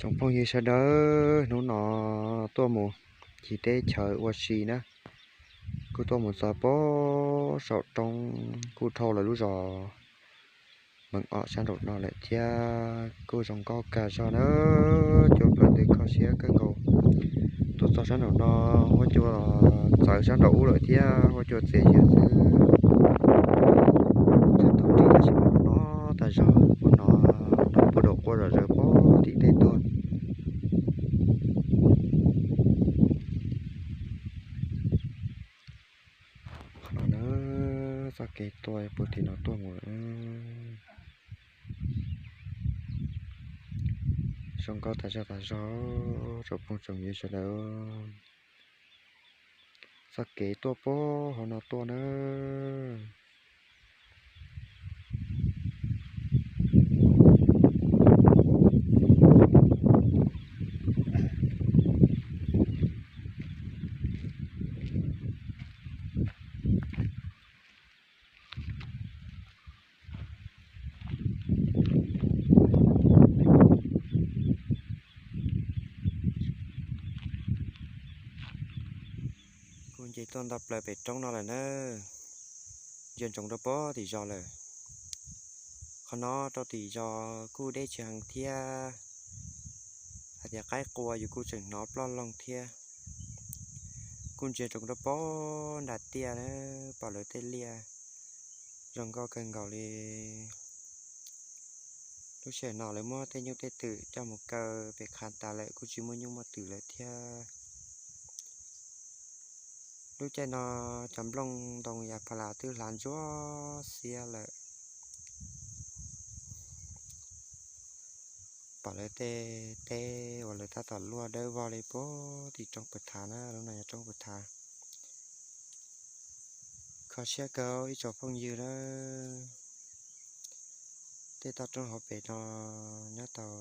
Tsoom phooj ywg sawv daws, hnub no tuaj mus ci teb chaws ua si na, kuj tuaj mus txog pem saum roob kuj dhau lawm lub zos Mees Om sab nraum no lawm thiab, kuj zoo nkauj kawg zog na, cua plaws twg kho siab kawg nkaus. Tuaj txog sab nraum no, huab cua txawv sab nraum ub lawm thiab, huab cua txias yam xwb. Txog tau ris tab sis mas no tas zog, kuj no nrov puag dam quaj zom zaws pem tim tej tuaj. Qhov no na, txoj kev tuaj puag tim no tuaj mus. Zoo nkauj tas zog tas zog, tsoom phooj tsoom ywg sawv daws. Txoj kev tuaj pem hauv no tuaj na. Kuj nce tuaj nto plaws pem roob no lawm na, ntsia ntsoov rau pem tim zos lawm. Qhov no rau tim zos kuj deb tsis heev thiab, hais tias qaib qua yus kuj tseem hnov ploj loog thiab. Kuj ntsia ntsoov rau pem nram tiaj na, pom lawv tej liaj zoo nkauj kawg nkaus li. Lub sij hawm no lawv muab tej nyuj tej twm coj mus kaw pem qhav tas lawm, kuj tsis muaj nyuj muaj twm lawm thiab. Lub caij no cov nplooj ntoo yav pha las twb hlav ntsuab xiab lawm. Pom lawv tej teb uas lawv tab tom luaj dawb vog li puag tim roob Pw Thav na, lub no yog roob Pw Thav. Kho siab kawg ib tsoom phooj ywg na. Tej toj roob hauv pes no nyob tau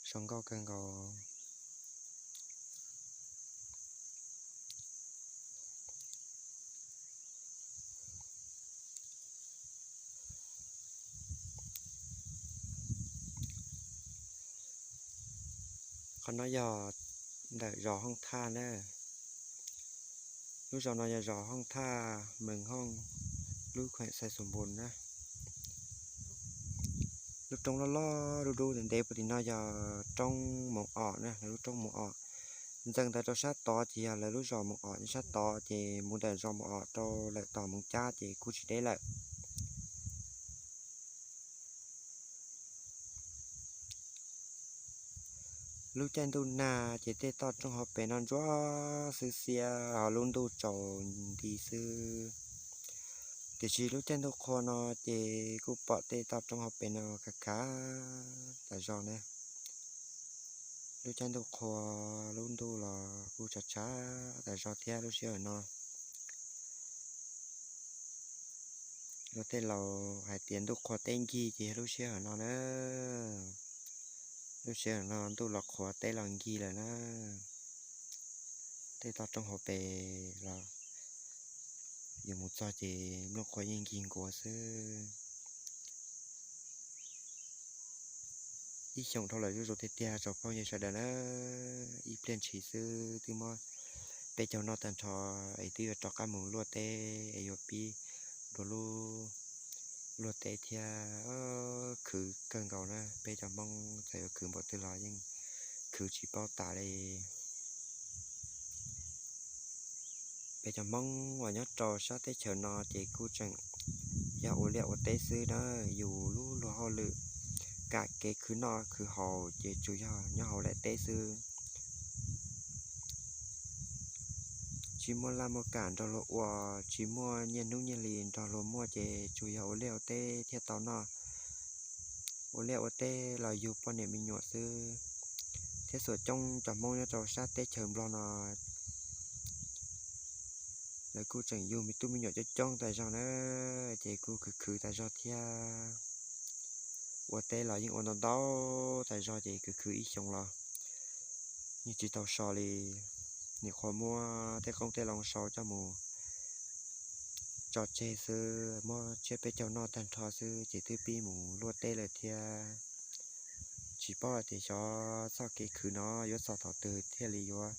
zoo nkauj kawg nkaus. Qhov no yog ntawm zos Hooj Thaj na. Lub zos no yog zos Hooj Thaj, Mees Hooj, lub khueem Xais Xus Npus na. Lub roob loj loj dub dub ntev ntev puag tim no yog roob Moos Om na, lawv lub roob Moos Om. Ntxees ntawd rau sab tod ces yog lawv lub zos Moos Om, sab tod ces mus ntawm zos Moos Om rau lawm tom Moos Cab ces kuj tsis deb lawm. Lub caij ntuj nag ces tej toj roob hauv pes no ntsuab xwb xiab, ho lub ntuj tsaus nti xwb. Tiam sis lub caij ntuj qhua no ces kuj pom tej toj roob hauv pes no khav khav tas zog na. Lub caij ntuj qhua lub ntuj los kuj tshav tshav tas zog thiab lub sij hawm no. Luag tej laus hais tias ntuj qhua teb nkig ces yog lub sij hawm no na. Lub sij hawm no ntuj los qhuav teb los nkig lawm na. Tej toj roob hauv pes los yus mus txog ces nplooj qhuav yeej nkig nkuav xwb. Ib xyoos dhau lawm zuj zus tiag tiag tsoom phooj ywg sawv daws na. Ib pliag ntshis xwb twb muab peb caug noj tag nrho, es twb yuav rov qab mus luaj teb es yuav pib dua lub luaj teb thiab. Khwv kawg nkaus na, peb cov Hmoob txawm yuav khwv npaum twg los yeej khwv tsis paub tas li. Peb cov Hmoob uas nyob rau sab teb chaws no ces kuj tseem yog ua liaj ua teb xwb na. Yus lub luag hauj lwm kam kev khwv noj khwv haus ces tsuas yog nyob hauv liaj teb xwb. Tsis muaj laj muaj kam nrog luag ua, tsis muaj nyiaj hnub nyiaj hli nrog luag muaj ces tsuas yog ua liaj ua teb thiaj tau noj. Ua liaj ua teb los yug poj niam me nyuam xwb. Thiab xuam coob cov Hmoob nyob rau sab teb chaws Nplog no lawv kuj tseem yug me tub me nyuam coob coob tas zog na, ces kuj khwv khwv tas zog thiab. Ua teb los yeej ua ntau ntau tas zog ces khwv khwv ib xyoos los yeej tsis tau so li. Nim qhuav muab tej qoob tej loo sau coj mus tso tseg xwb, muab tsiab peb caug noj tag nrho xwb ces twb pib mus luaj teb lawm thiab. Tsis paub tias xyov txoj kev khwv no yuav txog thaum twg thiaj li yuav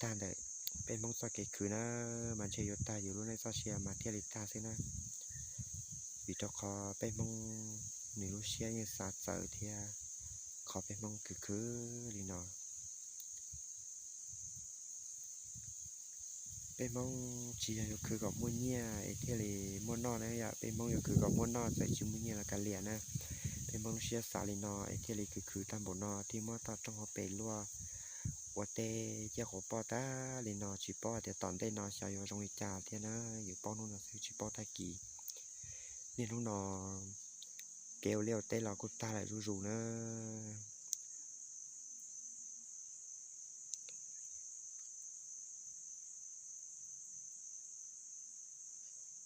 tag ntawm peb Hmoob txoj kev khwv na, mas ntshe yuav tag yus lub neej txoj sia mas thiaj li tag xwb na. Vim rau qhov peb Hmoob nws lub siab yeej xav txawv thiab qhov peb Hmoob khwv khwv li no. Peb Hmoob tsis yog yuav khwv kom muaj nyiaj es thiaj li muaj noj na yom, peb Hmoob yuav khwv kom muaj noj txawm tsis muaj nyiaj los kav liam na. Peb Hmoob lub siab xav li no es thiaj li khwv khwv tag npaum no thiaj muab toj roob hauv pes luaj ua teb ciaj quav poj tag li no, tsis paub hais tias tom ntej no xyov yuav zoo li cas thiab na. Yus paub hnub no xwb tsis paub tag kis. Niaj hnub no kev ua liaj ua teb los kuj tag lawm zuj zus na.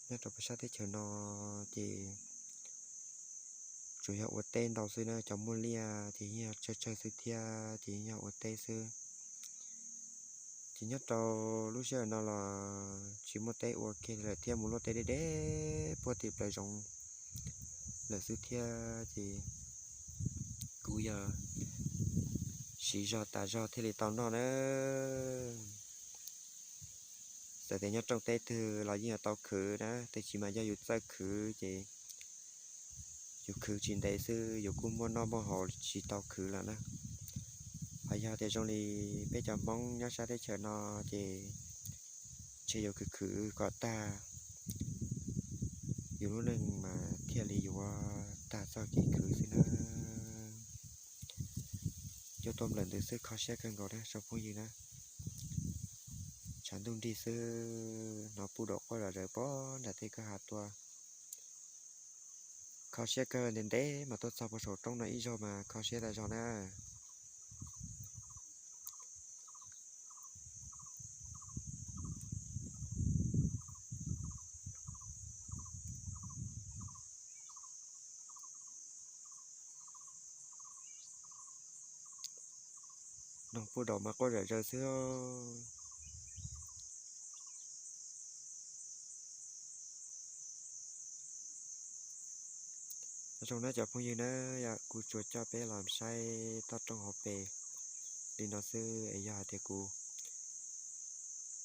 Nyob rau peb sab teb chaws no ces tsuas yog ua teb ntau xwb na, cov muaj liaj ces yeej yog tsawg tsawg xwb thiab ces yeej yog ua teb xwb. Ces nyob rau lub sij hawm no los tsis muaj teb ua kiag lawm thiab, mus luaj teb deb deb puag tim plaws zoov lawm xwb thiab ces kuj yog siv zog tas zog thiaj li tau noj na. Txawm tias nyob rooj teb twg los yeej yuav tau khwv na, tab sis mas yog yus txawj khwv ces yus khwv tsis ntev xwb yus kuj muaj noj muaj haus tsis tau khwv lawm na. Ho yog tias zoo li peb cov Hmoob nyob sab teb chaws no ces ntshe yuav khwv khwv kom tag, yus lub neej mas thiaj li yuav tag txoj kev khwv xwb na. Coj tuaj nplawm ntawd xwb, kho siab kawg nkaus na tsoom phooj ywg na. Tshav ntuj nrig xwb, hnov puj daum quaj zom zaws pog nram tej kwj ha tuaj. Kho siab kawg, ntev ntev mas tuaj txog puag saum roob no ib zaug mas kho siab tas zog na. Noog puj daum mas quaj zom zaws xwb. Zoo na cov phooj ywg na, yog kuv tsuas coj peb los saib toj roob hauv pes li no xwb es yog hais tias kuv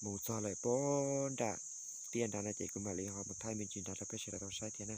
mus txog lawm puag nram tiaj nrad no ces kuv mam li ho mus thaij me ntsis nrad rau peb sawv daws tau saib thiab na.